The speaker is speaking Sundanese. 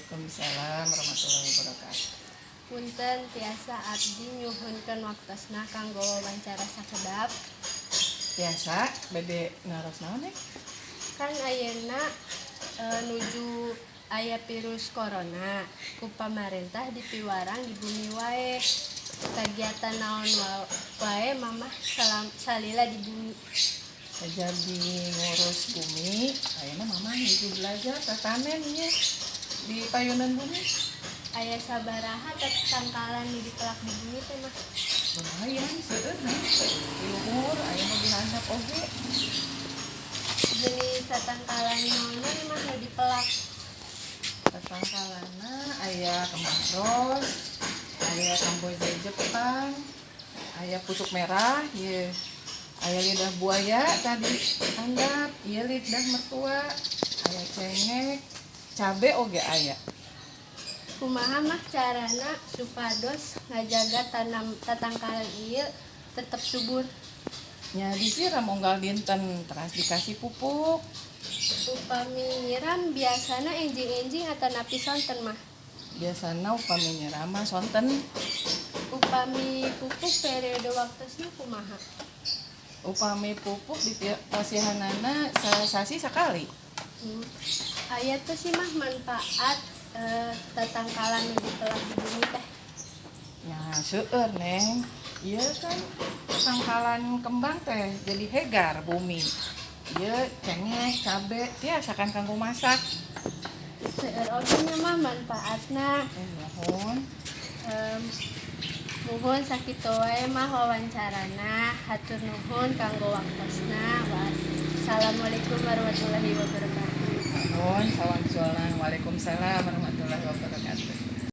Waalaikumsalam warahmatullahi wabarakatuh. Punten, tiasa abdi nyuhunkeun waktosna kanggo wawancara sakedap? Biasa, bade naros naon, Neng? Kan ayeuna nuju aya virus corona, ku pamarentah dipiwarang di bumi wae. Kagiatan naon wae Mamah salila di bumi? Jadi ngurus bumi, ayeuna Mama nuju belajar tatanen ieu di payunan bumi. Aya sabaraha tatangkalan nu dipelak di bumi teh, Mah? Lumayan seueur, Neng. Di luhur aya nu di handap oge. Jenis tatangkalan naon we, Mah, nu dipelak? Tatangkalanna aya kembang ros, aya kamboja Jepang, aya pucuk merah, ieu. Aya lidah buaya tadi handap, ieu lidah mertua, aya cengek, cabe oge aya. Kumaha, Mah, carana supados ngajaga tanam tatangkalan ieu tetep subur? Nya disiram unggal dinten, teras dikasih pupuk. Upami nyiram biasana enjing-enjing atanapi sonten, Mah? Biasana upami nyiram mah sonten. Upami pupuk periode waktosna kumaha? Upami pupuk di pasihanana sasasi sakali. Aya teu sih, Mah, manfaat tatangkalan nu dipelak di bumi teh? Ya seueur, Neng. Ieu kan tangkalan kembang teh jadi hegar bumi. Ieu cengek, cabe tiasa kan kanggo masak. Seueur oge nya, Mah, manfaatna. Eh, nuhun. Muhun, sakitu wae, Mah, wawancarana. Hatur nuhun kanggo waktosna. Wassalamualaikum warahmatullahi wabarakatuh. Nuhun sawangsulna. Waalaikumsalam warahmatullahi wabarakatuh.